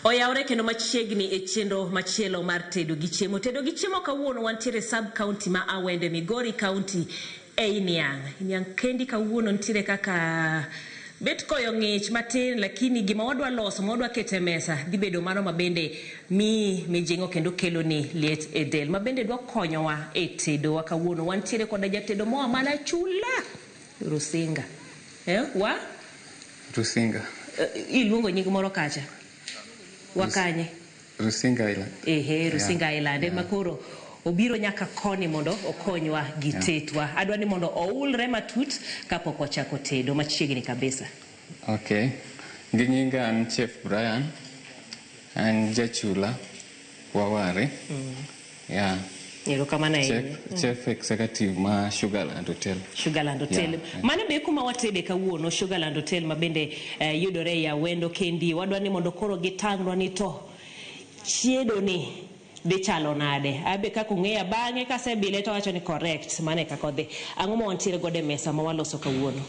Oyawre kendo machiegni e chenro machielo mar tedo gi chiemo. Tedo gi chiemo kawuono wantiere sub county ma Awendo e Migori County ei Niang'. Niang' kendi kawuono nitiere kaka bet koyo ng'ich matin lakini gima wadwa loso ma wadwa keto e mesa dhi bedo mano ma bende miyi mijing'o kendo keloni liet e del ma bende dwa konyowa e tedowa kawuono. Wantiere koda jatedo moa mana chula Rusinga. Eh, wa? Rusinga. Iluongo nying moro kacha. Wakanye? Rusinga Island. Ehe, Rusinga Island. Ema koro obiro nyaka koni mondo okonywa gi tetwa. Adwa ni mondo oulre matut kapok wachako tedo machiegni kabisa. Okay. Gi nyinga an Chef Brian. An jachula Waware. Yeah. Erokamano ahinya. Chef executive ma Sugarland Hotel. Sugarland Hotel. Yeah. Mano be kuma watede kawuono, Sugarland Hotel ma bende yudore e Awendo kendi. Wadwa ni mondo koro gitang'nwa ni to chiedo ni dhi chalo nade. Abe kaka ung'eya bang'e kasebile to awacho ni correct, mano e kaka odhi. Ang'o ma wantiere godo e mesa ma waloso kawuono?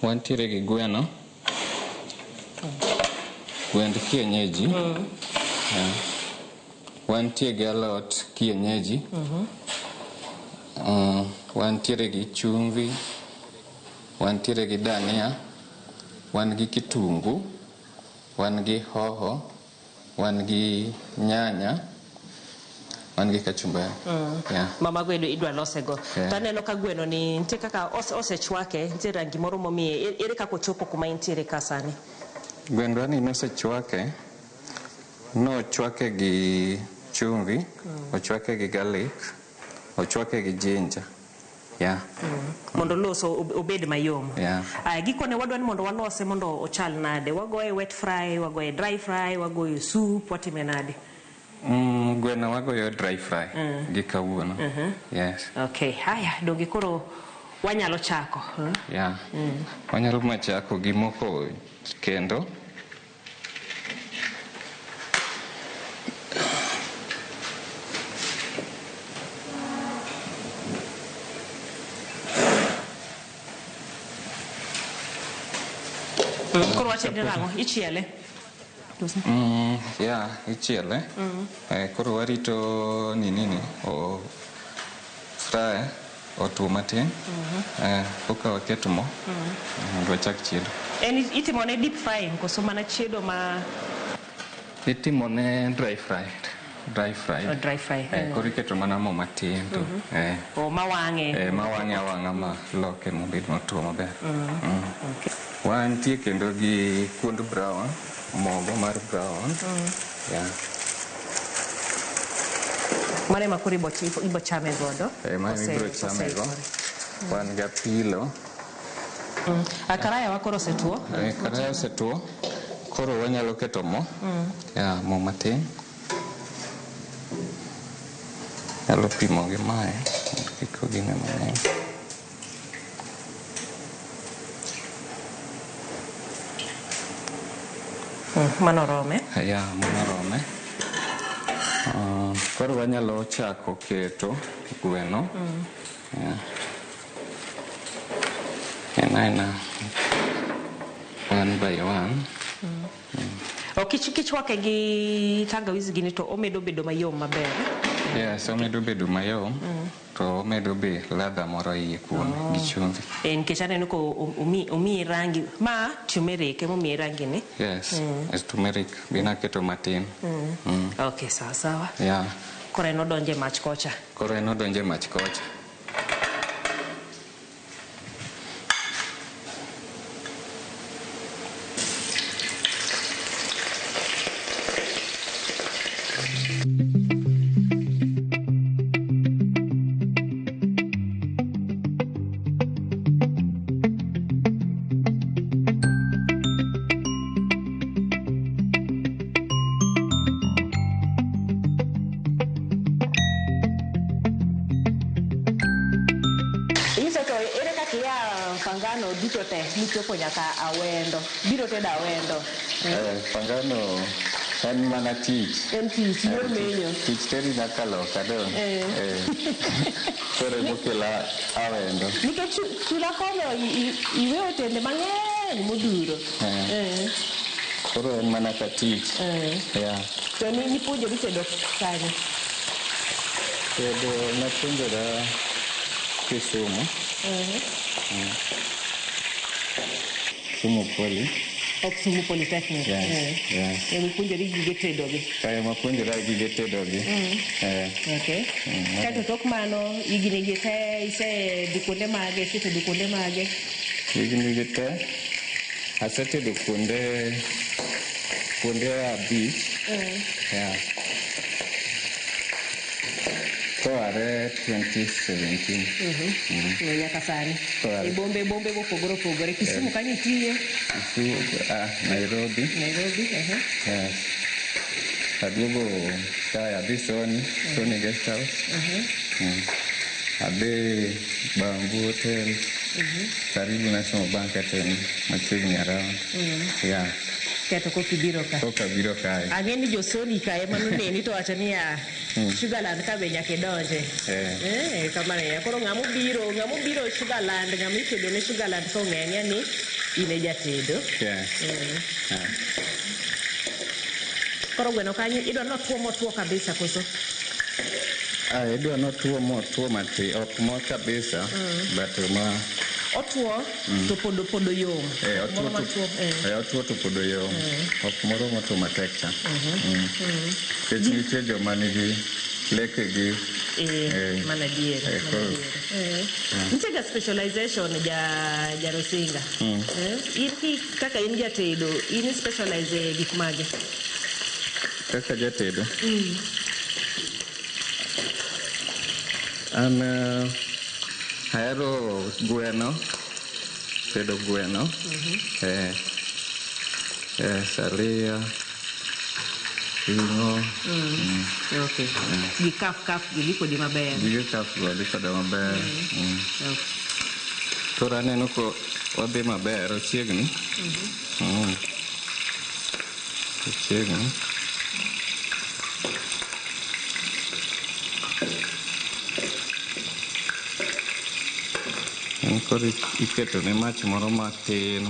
Wantiere gi gweno. Gwend kienyeji. Yeah. Wantie gi alot kienyeji. Wantiere gi chumvi. Wantiere gi dania. Wan gi kitungu. Wan gi hoho. Wan gi nyanya. Wan gi kachumbari. Yeah. Mama gweno idwa lose go. Yeah. To aneno ka gweno ni nitie kaka osechwake, nitie rangi moro momiye. Ere kaka ochopo kuma entiere ka sani? Gwendwa ni nosechwake. Nochwake gi chumvi, ochwake gi garlic, ochwake gi ginger. Yeah. Mondo loso obed mayom. Yeah. Aya, gikone wadwa ni mondo walose mondo ochal nade? Wagoye wet fry, wagoye dry fry, wagoye soup, watime nade? Gweno wagoyo dry fry gi kawuono. Yes. Okay, haya, donge koro wanyalo chako. Yeah. Wanyalo machako gi moko kendo. Koro wachende nang'o? Ichiele? Yeah, ichiele. Koro warito nini o fry otuo matin. Koka waket mo. Mondo wachak chiedo. En itimone deep frying koso mana chiedo ma Itimone dry fry. Dry fry. Oh, dry fry. Koro iketo mana mo matin to. O mawang'e. Mawang'e awang'a ma loke mobed motuo maber. Okay. Wantie kendo gi kuond brown, mogo mar brown. Yeah. Mano ema koro ibo chame godo. Mano ibiro chame go. Wan gi apilo. Karaya wa koro osetuo. Karaya osetuo. Koro wanyalo keto mo. Yeah, mo matin. Nyalo pimo gi mae, kik ogine mang'eny. Mano orome? Yeah, mano orome. Koro wanyalo chako keto gweno. Yeah. En aena one by one. Kichwake gi tangawizi gini to omedo bedo mayom maber. Yes, omedo bedo mayom. To omedo be ladha moro iye kuome gi chumvi. Nikech aneno ka omiye rangi ma turmeric ema omiye rangi ni. Yes, it's turmeric. Be naketo matin. Okay, sawa sawa. Yeah. Koro en odonje mach kocha. Koro en odonje mach kocha. Mfangano duto te michopo nyaka Awendo. Biro tedo Awendo. Mfangano en mana tich. En tich, yor menyo. Tich teri nyaka loka dong. Koro emokela Awendo. Nikech chula kono iwe otende mang'eny modhuro. Koro en mana ka tich. Yeah. To ni nipuonjori tedo kanye? Tedo napuonjora Kisumu. Kisumu Poly. Ok Kisumu Polytechnic. Yes, yes. Ema ipuonjori gige tedo gi. Kae mapuonjora gige tedo gi. Okay. Kaeto tok mano higni gi te isedhi kuonde mage, isetedo kuonde mage? Higni gi te asetedo kuonde 5. Yeah. Koare 2017. Nyaka sani. Koare. E bombe mopogore opogore. Kisumu kanyo itiye? Kisumu, Nairobi. Nairobi, Yes. Aduogo kae adhi Sony, Sony Guest House. Adhi Bamboo Hotel. Karibu National Bank at machiegni around. Yeah. Kaeto koka ibiro ka. Koka biro kae. Ang'e ni jo Sony ka ema noneni to wacho niya, Sugarland ka be nyaka idonje. Kamano e. Koro ng'ama obiro Sugarland, ng'ama itedo ne Sugarland to ong'e ni in e jatedo. Yes. Koro gweno kanyo idwa notwo motwo kabisa koso? Idwa notwo motwo matin, ok mo kabisa, but ma otwo to podo yom. Otwo to podo yom. Ok moro motwo matek cha. Nikech nitie joma nigi lekegi. Mana adier. Nitie ga specialization ja Rusinga. In kaka in jatedo, in specialize e gik mage? Kaka jatedo? An ahero gweno, tedo gweno, salia, ring'o. Okay. Gi kaf gi dhi kodi maber. Gige kaf go dhi koda maber. Koro aneno ko odhi maber, ochiegni. Ochiegni. Koro iketo ne mach moro matin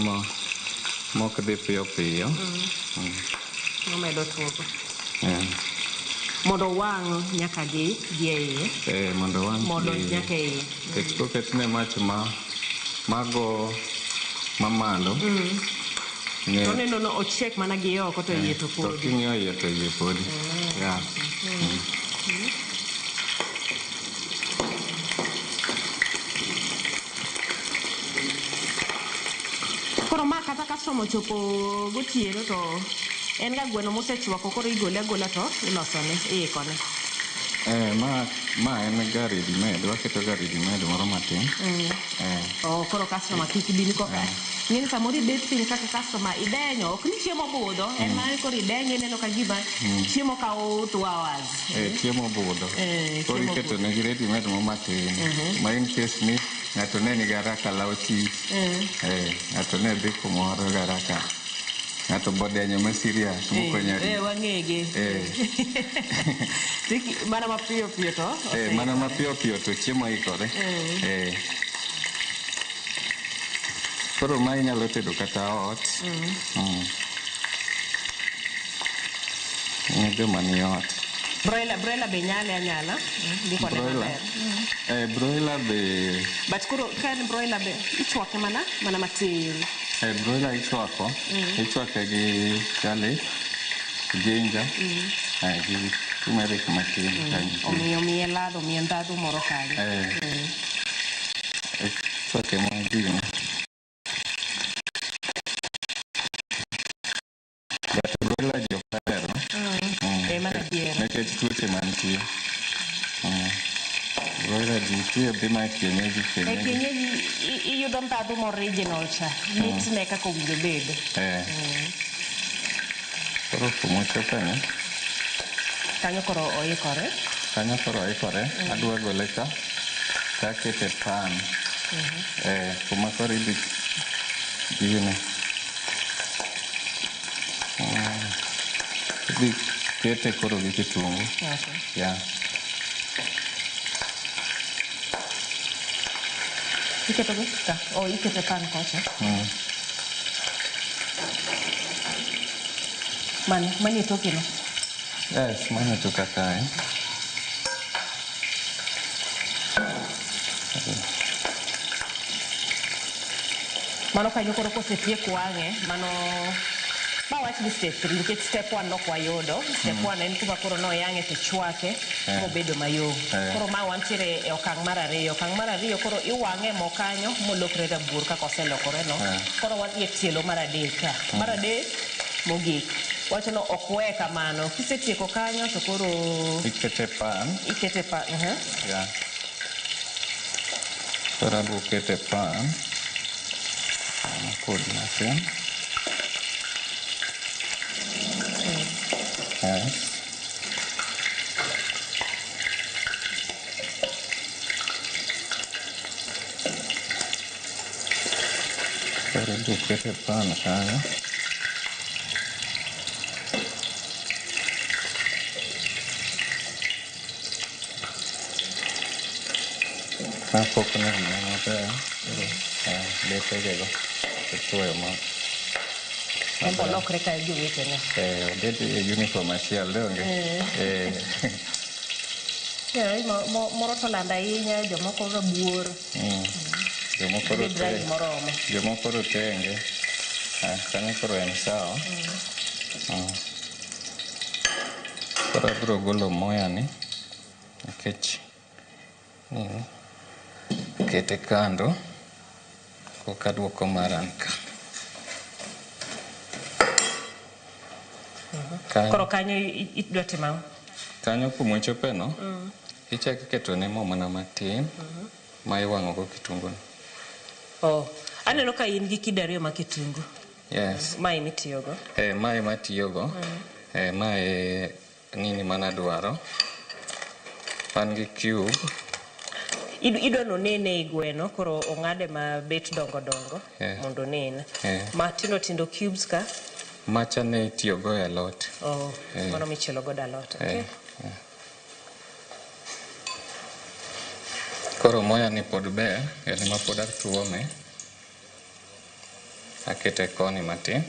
mok dhi piyo piyo. Omedo tuogo. Mondo wang' nyaka gi e iye. Mondo wang' mondo nyaka e iye. Nikech koketne mach mago mamalo. To oneno no ochiek mana gi oko to iye to podi. To king'iyo iye to iye podi. Yeah. Koro ma kata customer ochopo gotieno to en ga gweno mosechwako koro igole agola to ilosone, iikone. Ma en ga ready made, waketo ga ready made moro matin. Oh, koro customer kik bi ni koka. Ng'eni samoro ibet piny kaka customer idenyo, ok ni chiemo budho, en mana koro idenyo ineno ka gima chiemo kawo 2 hours. Chiemo budho. Koro iketo negi ready made moro matin. Ma in case ni ng'ato ne nigi haraka lawo tich. Ng'ato ne dhi kumoro gi haraka. Ng'ato bodenyo ma serious mok onyal. Wang'ege. Mana mapiyo piyo to? Mana mapiyo piyo to chiemo ikore. Koro ma inyalo tedo kata ot. Ne joma ni ot. Broiler be nyale anyala. Dhi kode maber. Broiler be. But koro ka en broiler be ichwake mana matin. Broiler ichwako. Ichwake gi garlic, ginger, gi turmeric matin. Omiyo ladha, omiyo ndhadhu moro kanyo. Ichwake ma gino. But broiler ji ok ohero. Nikech tuoche mantie. Broiler ji thiedhi ma kienyeji. Kienyeji iyudo ndhadhu original cha. Mitne kaka owinjo bed. Koro kumochopeni. Kanyo koro oikore. Kanyo koro oikore. Adwa gole ka. Takete pan. Kuma koro idhi gine. Idhi kete koro gi kitungu. Yeah. Iketo gi ka? Oh, ikete pan kocha. Mane manie tokeno? Yes, mano toka kae. Mano kanyo koro kosetiek wang'e, mano mawach ni step 3 nikech step 1 nok wayudo. Step 1 en kuma koro noyang'e to chwake mobedo mayom. Koro ma wantiere e okang' mar ariyo. Okang' mar ariyo koro iwang'e mo kanyo molokre rabuor kaka oselokore no. Koro wadhi e tielo mar adek ka. Mar adek mogik. Wacho no ok we kamano. Kisetieko kanyo to koro Ikete pan. Ikete pan. Yeah. Koro abiro kete pan. Kod matin. Yes. Koro abiro kete pan kanyo. Kapok noringo maber, betege go itwoyo ma En bo olokre ka jowetene. Obed e uniform achiel donge? Moro to lando ahinya, jomoko rabuor. Jomoko Obed rangi moromo. Jomoko rotenge. Kanyo koro en sawa. Koro abiro golo moya ni nikech nini kete kando koka duoko maran ka. Koro kanyo idwa timo ang'o? Kanyo kumochope no, ichako iketo ne mo mana matin ma iwang'o go kitungu no. Oh, aneno ka in gi kido ariyo ma kitungu. Yes. Mae mitiyogo. Mae matiyogo. Mae nini manadwaro. An gi cube. Idwa ni onene ei gweno, koro ong'ade mabet dongo dongo mondo onen. Ma tindo tindo cubes ka. Macha ne itiyogo e alot. Oh, mano michielo godo alot. Okay. Koro moya ni pod ber, en ma pod atuome. Akete koni matin.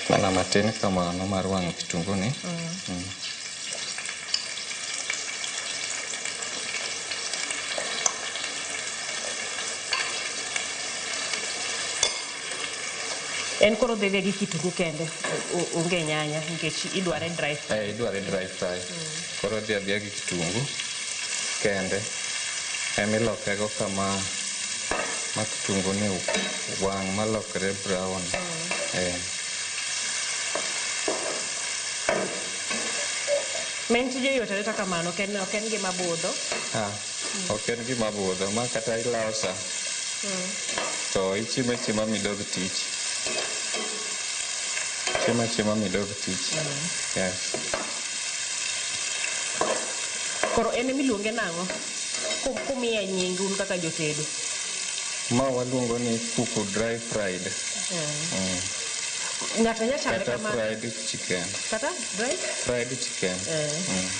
Mana matin kamano mar wang'o kitungu ni. En koro dhi gi kitungu kende, onge nyanya nikech idware dry fry. Idware dry fry. Koro dhi adhiya gi kitungu kende. Emiloke go kama ma kitungu ni wang' malokre brown. Men tije yot arita kamano, ok en gima budho. Ok en gima budho, ma kata ilawo sa. To ichiemo achiema midog tich. Chiemo achiema midog tich. Yes. Koro en emiluonge nang'o? Kumiye nying un kaka jotedo. Ma waluongo ni kuku dry fried. Ng'ato nyalo chame Kata kama fried chicken. Kata dry? Fried chicken.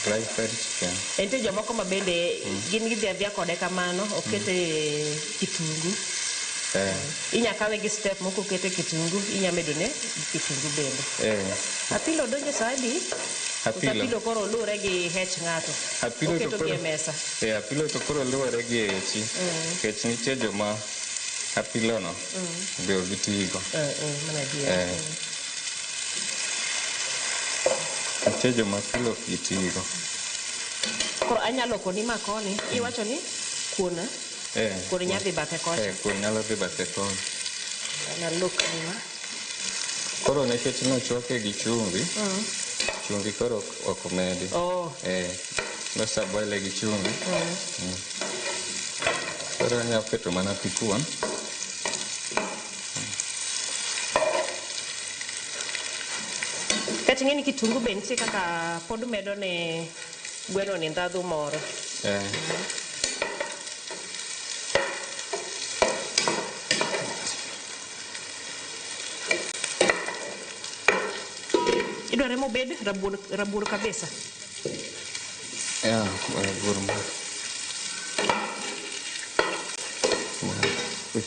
Dry fried chicken. Nitie jomoko ma bende gin gidhi adhiya kode kamano, okete kitungu. Inya kawe gi step moko okete kitungu, inya medo ne kitungu bende. Apilo donjo sa adi? Apilo. Apilo koro luwore gi hech ng'ato. Apilo to Oketo gi koro e mesa. Apilo to koro luwore gi hechi. Nikech nitie joma apilo no be ok gitigo. Mano adier. Nitie joma apilo ok gitigo. Koro anyalo koni ma koni, iwacho ni kuon, kuon nyalo dhi bathe kocha. Kuon nyalo dhi bathe koni. Analok ni ma. Koro nikech nochwake gi chumbi, chumbi koro ok omedi. Nosaboile gi chumbi. Koro anyalo keto mana pi kuon. Kata ing'e ni kitungu be nitie kaka pod medo ne gweno ni ndhadhu moro. Idware mobed rabuor kabisa? Yeah, rabuor ma.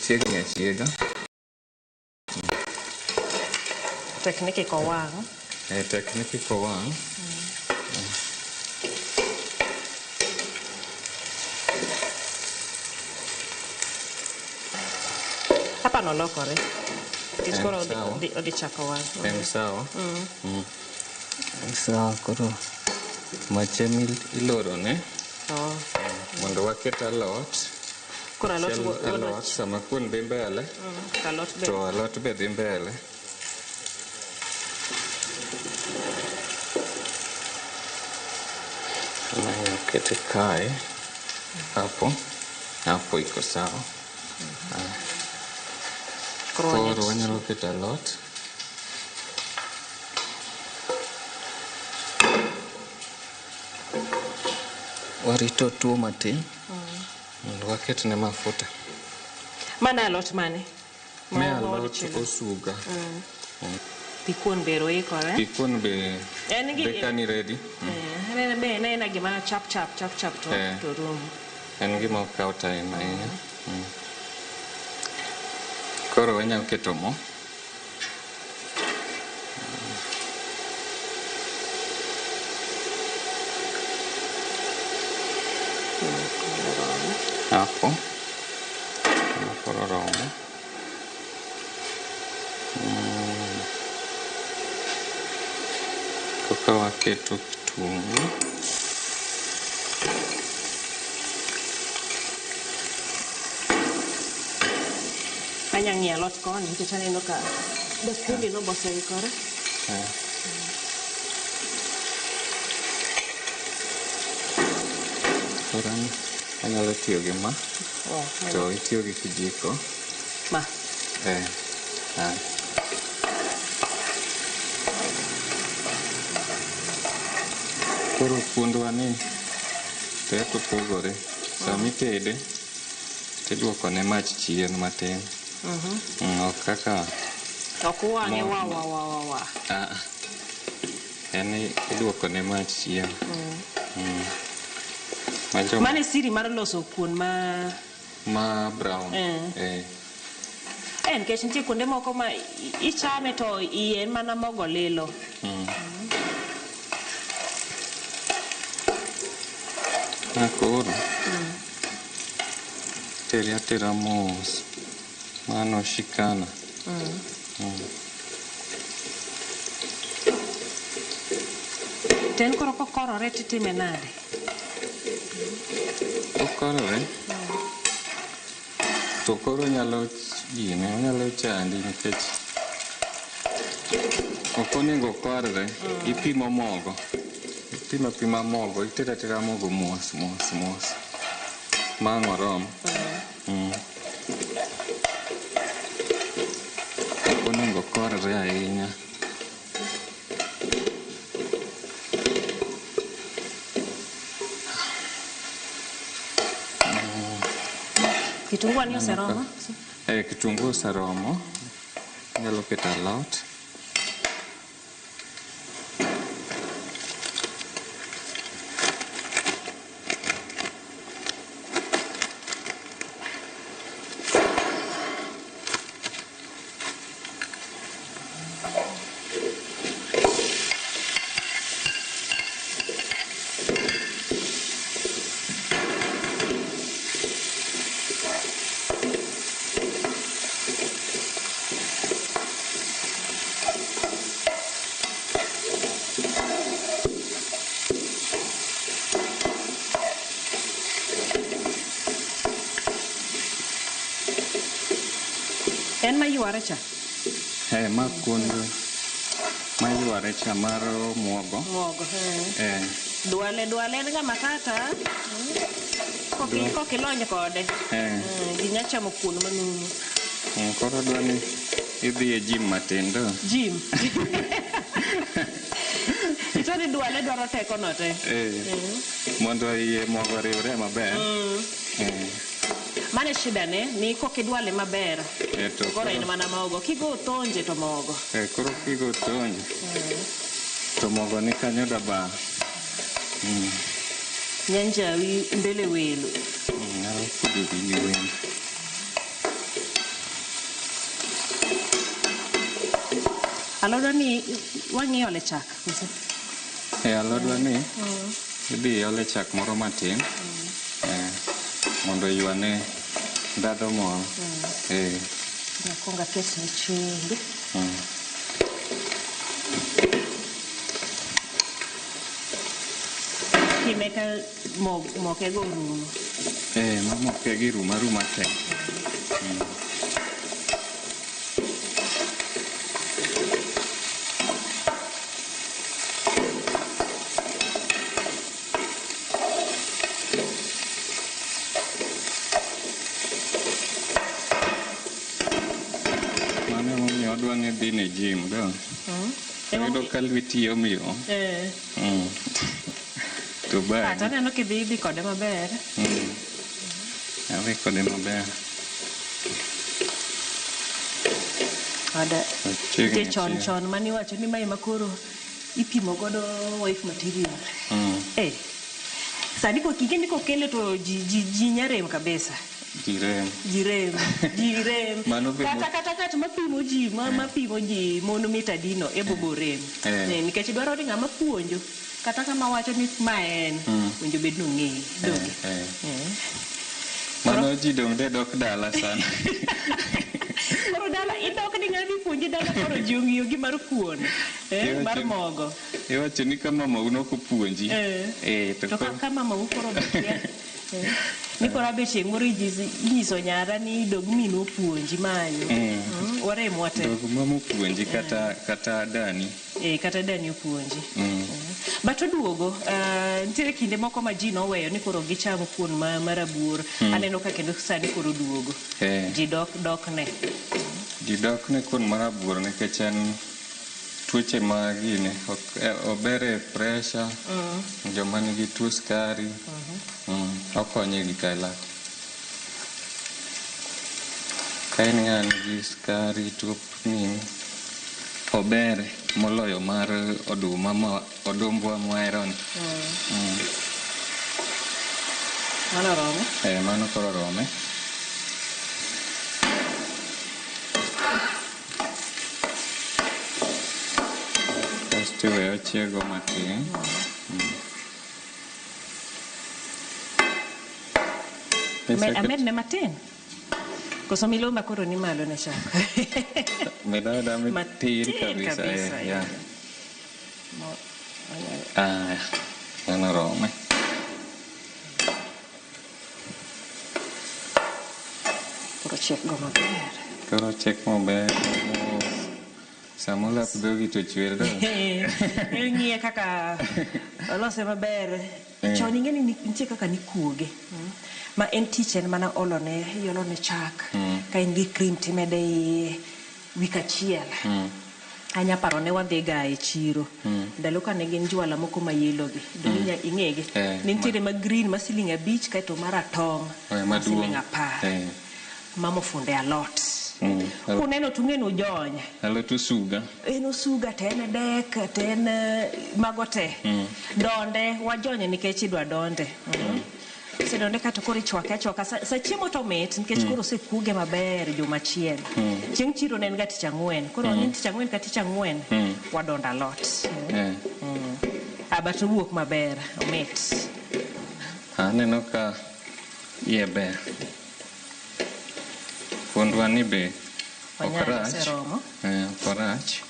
Ochiegni achiega. Tek ni kik owang'. Tek ni kik owang'. Hapa nolokore. Nikech koro odhi chako wang'. En sawa. En sawa koro mach ema ilorone. Mondo waket alot. Koro alot sama kuon dhi mbele. To alot be dhi mbele. Kete kae. Hapo. Hapo iko sawa. Koro wanyalo keto alot. Warito tuo matin. Mondo waketne mafuta. Mano alot mane? Me alot osuga. Pi kuon be oikore. Pi kuon be deka ni ready. En be en gima chap chap chap chap to rumo. En gima ok kaw time ahinya. Koro wanyalo keto mo. Hapo. Koro romo. Koka waketo kitungu. Anya ng'iyo alot koni nikech aneno ka bakuli no boseikore. Koro anyalo tiyo gi ma. To itiyo gi kijiko. Ma. Koro kuondwa ni to eko pogore. Sama itede tiduoko ne mach chien matin. Ok kaka ok wang'e wa wa wa wa wa. En iduoko ne mach chien. Mane siri mar loso kuon ma brown. Nikech nitie kuonde moko ma ichame to iye en mana mogo lilo. Koro tere atera mos. Mano shikana. To en koro kokorore titime nade? Kokorore to koro nyalo gine, onyalo chandi nikech ok onego okorre. Ipimo mogo. Ipimo apima mogo, itedo ateda mogo mos mos mos ma ang' orom. Ok onego okorre ahinya. Kitungu ni oseromo? Kitungu oseromo. Inyalo keto alot. En mayuare cha? Ma kuon mayuare cha mar muogo. Muogo. Dwale dwale en ga makata. Kokilony kode. Ji nya chamo kuon manumu. Koro dwa ni idhi e gym matin to. Gym? Ito ni dwale dwaro teko no te. Mondo iye mogo riwre maber. Mane shida ne ni kokidwale maber. To koro en mana mogo. Kigo tonje to mogo. Koro kigo tonje. To mogo ni kanyo da ba. Nyanjawi mbele welo. Nyalo kudu gi wendo. Alodwa ni wang'iyo ole chak koso? E alodwa ni idhi ole chak moro matin mondo ywane ndhadho moro. Nakwongo aketne chumbi. Time ka mokego orumo. Ma mokegi rumo aruma te. Mano emomiyo odwa ni idhi ne gym dong'. Oyudo ka lweti yom yom. To bagi. Kata aneno kidhi idhi kode maber. Adhi kode maber. Ada. Nitie chon chon mane iwacho ni mae makoro ipimo godo wife material. Sani ing'e ni kokele to ji nyarem kabisa. Ji rem. Ji rem. Ji rem. Mano be Kata ng'at mapimo ji, mapimo ji mon mita dino e bobo rem. Nikech dwaro ni ng'ama puonjo kata ng'ama wacho ni ma en winjo bed ni ong'eyo. Donge? Mano ji dong' de dok dala sana. Koro dala idok ni ng'ani puonji dala koro ji ong'iyo gi mar kuon, mar mogo. Iwacho ni ka mamau nok opuonji. To ka mamau koro okia. Ni koro abe chieng' moro inyiso nyara ni dog minu opuonji manyo. Warem wate. Dog mama opuonji kata dani. Kata dani opuonji. But oduogo, nitiere kinde moko ma ji noweyo ni koro gicham kuon marabuor. Aneno ka kendo sani koro oduogo. Ji dok ne. Ji dok ne kuon marabuor nikech en tuoche ma gini, ober e pressure, joma nigi tuo sukari, okonyo e gik aila. Ka in ng'ama nigi sukari, tuo nini, ober moloyo mar oduma ma odumbwa mwahero ni. Mano orome? Mano koro orome. Kasto iweyo ochiego matin. Amedne matin? Koso miluma koro ni malo ne chak? Med ameda matin kabisa. Mano orome. Koro chiek go maber. Koro chiek maber. Sama olap dhogi to chwer dong'. Ing'iye kaka olose maber. Chon ing'e ni nitie kaka nikuoge. Ma en tich en mana olone, iolone chak. Ka in gi cream timede iye wik achiel. Anya paro ne wadhi ga e chiro. Ndalo ka ne gin jwala moko ma yellow gi. Donge ing'egi? Ne nitiere ma green ma siling 5 kaeto maratong' ma siling 10. Mama ofunde alot. Kuneno tung'e no jony. Alot osuga. En osuga to en dek to en mago te. Donde wajonye nikech idwa donde. Osedonde kato koro ichwake achwaka. Sa chiemo to mit nikech koro osekuoge maber juma achiel. Chieng' chiro ne en ga tich ang'wen. Koro wang'e ni tich ang'wen ka tich ang'wen wadondo alot. But owuok maber, omit. Aneno ka iye ber. Kuondwa ni be ok rach. Ok rach.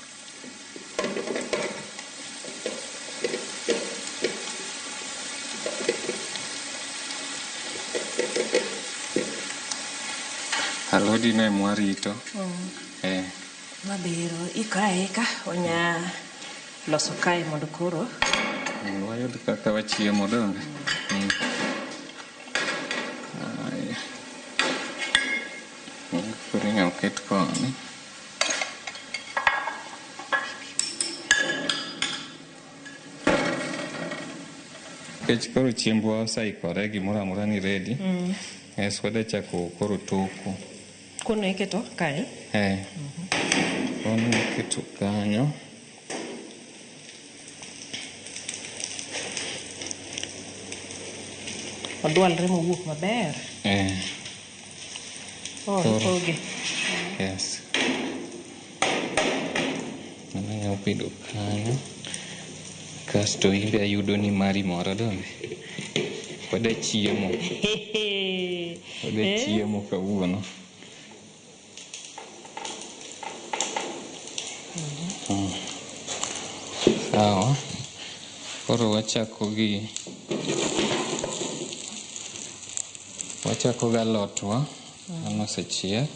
Alodi no ema warito. Mabiro ikra aika onya loso kae mondo koro wayud kaka wachiemo donge. Koro inyalo ket koni. Nikech koro chiembwa oseikore, gimoro amora ni ready. Yes, wadhi chako koro toko. Kuno iketo kae? Kuno iketo kanyo. Odwalre mowuok maber. Ipoge. Yes. obedo kanyo. Kasto in be ayudo ni mari moro donge. Wada chiemo. Wada chiemo kawuono. Sawa. Koro wachako gi alotwa mano osechiek.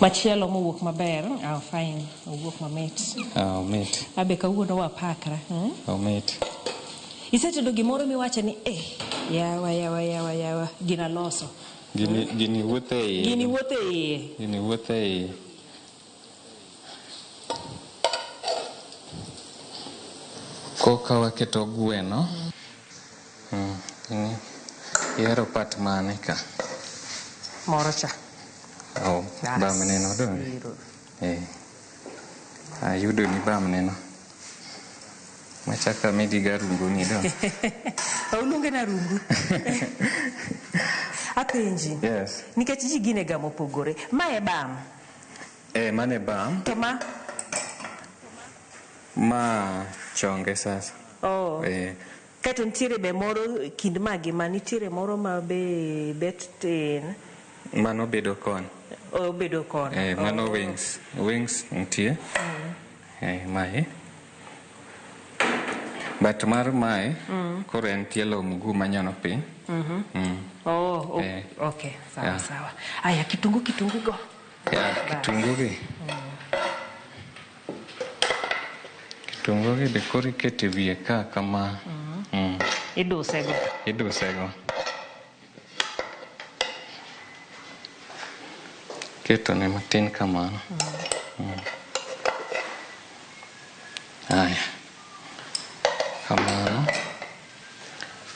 Machielo mowuok maber, fine, owuok mamit. Omit. Abe kawuono wapakra. Omit. Isetedo gimoro miwacho ni yawa yawa yawa yawa gina loso. Gini wuotho e iye. Gini wuotho e iye. Gini wuotho e iye. Koka waketo gweno. Ihero pat mane ka? Moro cha. Oh, bam neno donge? Ayudo ni bam neno. Machaka amedi gi arungu ni donge? Oluonge na arungu. Apenji. Yes. Nikech ji gine ga mopogore. Ma e bam. Mane bam. To ma? Ma chonge sasa. Oh. Kato nitiere be moro kind magi ma nitiere moro ma be bet tin. Mano bedo kon. Obedo kon. Mano wings. Wings nitie. Mae. But mar mae, koro en tielo mguu manyono piny. Oh, okay. Sawa, sawa. Aya, kitungu go. Kitungu gi. Kitungu gi be koro iketo e wiye ka kama. Idusego. Idusego. Ketone matin kamano. Aya. Kamano.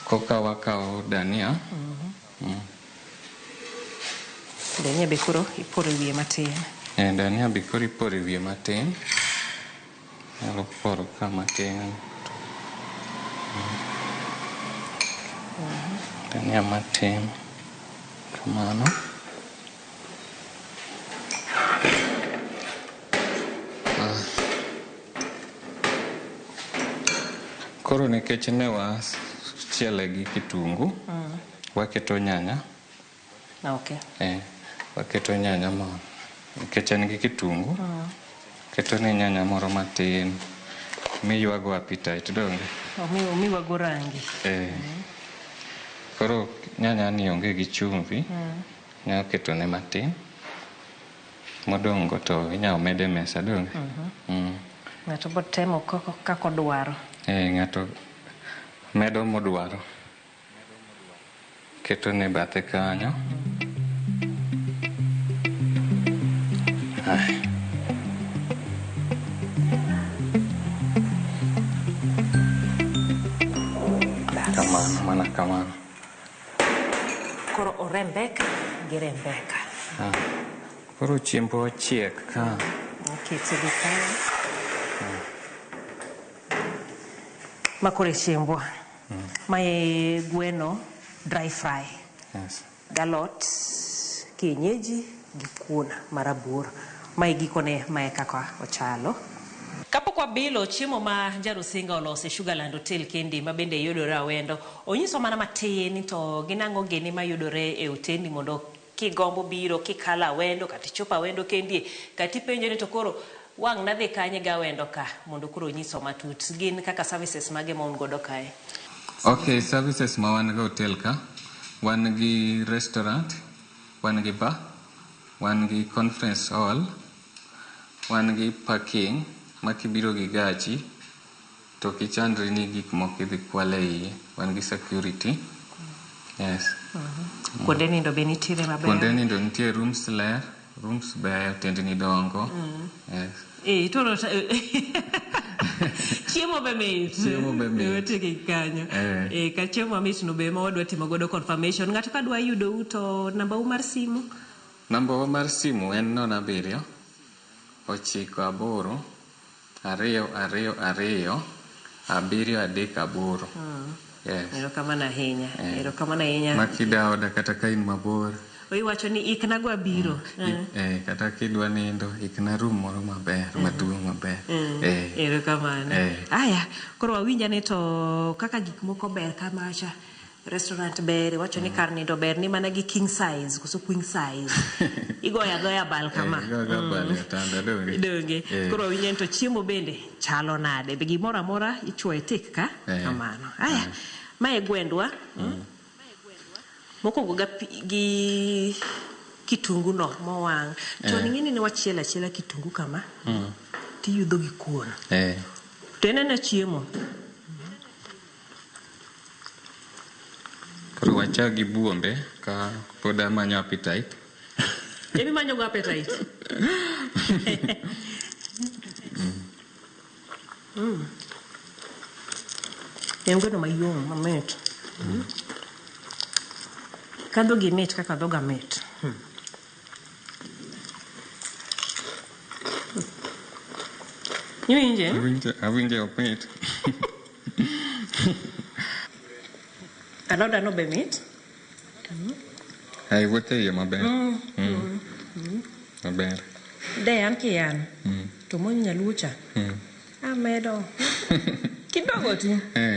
Koka wakawo dania. Dania be koro iporo e wiye matin. Dania be koro iporo e wiye matin. Nyalo poro ka matin. Dania matin. Kamano. Koro nikech ne wachiele gi kitungu, waketo nyanya. Okay. Waketo nyanya moro. Nikech en gi kitungu, keto ne nyanya moro matin miywago appetite donge? Omiwago rangi. Koro nyanya ni onge gi chumvi, nyalo keto ne matin. Modong' go to inyalo med e mesa donge? Ng'ato bo temo kaka odwaro. Ng'ato medo modwaro. Keto ne bathe kanyo. Kamano, mana kamano. Koro orembeka gi rembeka. Koro chiembo ochiek ka. Okete gi kanyo. Makore chiembwa. Mae gweno dry fry. Yes. Galot kienyeji gi kuon marabuor. Mae gikone mae kaka ochalo. Kapok wabilo chiemo ma Jarusinga oloso e Sugarland Hotel kendi ma bende yudore Awendo, onyiso mana matin to ginang'o gini mayudore e otelni mondo kigombo biro kikalo Awendo kata ichopo Awendo kendi kata ipenjo ni to koro wang' nadhi kanye ga Awendo ka mondo koro onyiso matut gin kaka services mage ma un godo kae. Okay, services ma wan go hotel ka, wan gi restaurant, wan gi bar, wan gi conference hall, wan gi parking ma kibiro gi gachi to kichandri ni gik moko idhi kwal e iye, wan gi security. Yes. Kuonde nindo be nitiere maber? Kuonde nindo nitie, rooms ler, rooms beyo, tendni dongo. Yes. Itoro chiemo be mit. Chiemo be mit. Wetegi kanyo. Ka chiemo mamit no be ma wadwa timo godo confirmation. Ng'ato ka dwa yudo u to namba u mar simu? Namba wa mar simu en 07 98 2 2 2 7 3 8. Yes. Erokamano ahinya. Erokamano ahinya. Makida oda kata ka in mabor. Iwacho ni iknago abiro. Kata kidwa nindo, ikna room moro maber, maduong' maber. Erokamano. Aya, koro wawinja ni to kaka gik moko ber kamacha. Restaurant ber, iwacho ni kar nindo ber ni mana gi king size koso queen size. Igoyo agoya bal kama. Igoyo agoya bal e otanda, donge? Donge. Koro wawinja ni to chiemo bende chalo nade. Be gimoro amora ichuoye tik ka? Kamano. Aya, mae gwendwa. Mokwongo gi kitungu no mowang'. Chon ing'eni ne wachielo achiela kitungu kama. Tiyudho gi kuon. To en ena chiemo. Koro wachak gi buombe ka pod amanyo appetite. Emi manyo go appetite. En gweno mayom, mamit. Ka dhogi mit kaka dhoga mit. Iwinje? Awinje omit. Aloda no be mit? Ai wuothe iye maber. Maber. De an kian. To mon nyaluo cha. Amedo. Kidogo tu.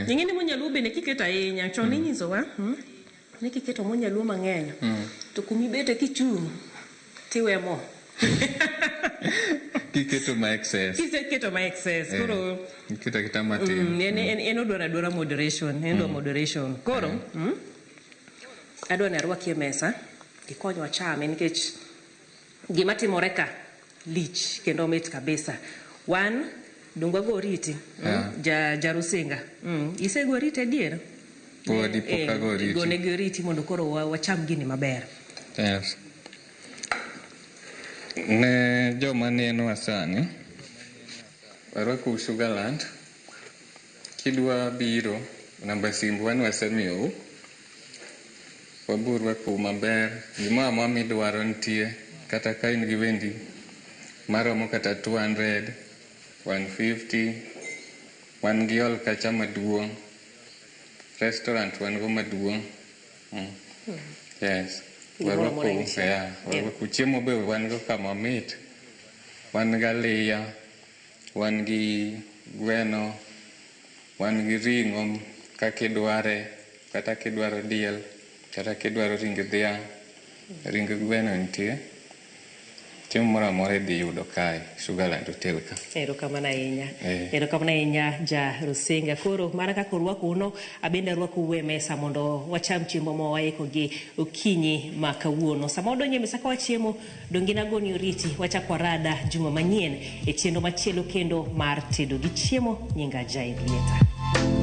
Ing'e ni mon nyaluo bende kiketo ahinya. Chon inyisowa. Ni kiketo mon nyaluo mang'eny. To kumibete kichung' tiwe mo. Kiketo ma excess. Kiketo ma excess. Koro Iketo aketa matin. En odwaro adwara moderation. En dwaro moderation. Koro adwa ni arwaki e mesa ikonywa chame nikech gima timore ka lich kendo mit kabisa. Wan donge wago oriti Jarusinga. Isego oriti adier? Podi pok ago oriti. Gonegi oriti mondo koro wacham gini maber. Yes. Ne joma nenowa sani, warwakou Sugarland. Kidwa biro, namba simbwa ne wasemiyou. Wabiro rwakou maber. Gimoro amora midwaro nitie. Kata ka in gi wendi maromo kata 200, 150, wan gi hall kacha maduong'. Restaurant wan go maduong'. Yes. Gimoro amora nitie. Warwakou. Chiemo be wan go kama mit. Wan gi aliya, wan gi gweno, wan gi ring'o kaka idware, kata kidwaro diel, kata kidwaro ring dhiang', ring gweno nitie. Chiemo moro amora idhi yudo kae, Sugarland Hotel ka. Erokamano ahinya. Erokamano ahinya ja Rusinga. Koro mana kaka orwakou no, abende arwakou e mesa mondo wacham chiemo ma waiko gi okinyi ma kawuono. Sama wadonjo e mesa ka wachiemo, donge nagoni oriti, wachak warada juma manyien e chenro machielo kendo mar tedo gi chiemo. Nyinga Jai Lieta.